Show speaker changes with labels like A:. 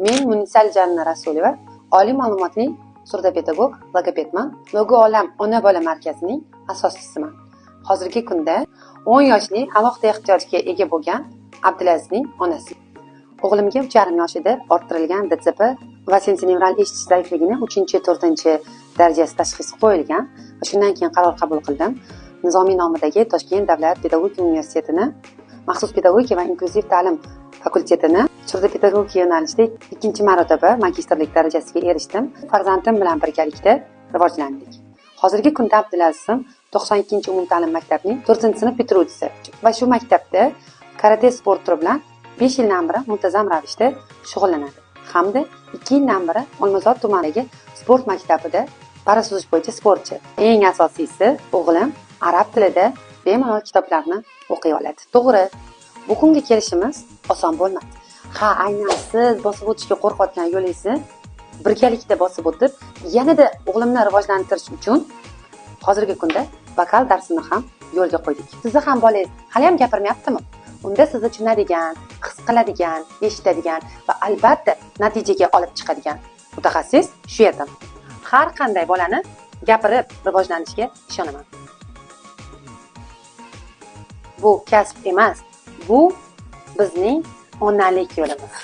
A: Men Munisa Alijanna Rasulova, oliy ma'lumotli surdopedagog, logopedman, Logo olam ona bola markazining asoschisiman. Hozirgi kunda 10 yoshli alohida ehtiyojga ega bo'lgan Abdulazizning onasi. O'g'limga 3,5 yoshida orttirilgan DTP va sensinevral eshitish zaifligini 3-4 darajasi tashxisi qo'yilgan va shundan keyin qaror qabul qildim. Nizomiy nomidagi Toshkent davlat pedagogika universitetini maxsus pedagogika va inklyuziv ta'lim fakultetini surdopedagogika yo'nalishida ikkinchi marotaba magistrlik darajasiga erishdim. Farzandim bilan birgalikda rivojlandik. Hozirgi kunda Abdulazizim 92-umumta'lim maktabining 4-sinf bitiruvchisi va shu maktabda karate sport turi bilan 5 yildan beri muntazam ravishda shug'ullanadi. Hamda 2 yildan beri Olmazor tumanidagi sport maktabida para suzish bo'yicha sportchi. Eng asosiysi, o'g'lim arab tilida bemalol kitoblarni o'qiy oladi. To'g'ri, bu kunga kelishimiz oson bo'lmadi. Ha, aynan siz bosib o'tishga qo'rqayotgan yo'lingizni birgalikda bosib o'tib, yanada o'g'limni rivojlantirish uchun hozirgi kunda vokal darsini ham yo'lga qo'ydik. Sizni ham bolangiz hali ham gapirmayaptimi? Unda sizni tushunadigan, his qiladigan, eshitadigan va albatta natijaga olib chiqadigan mutaxassis shu yerda. Har qanday bolani gapirib rivojlanishiga ishonaman. Bu kasb emas, bu bizning onalik yo'limiz.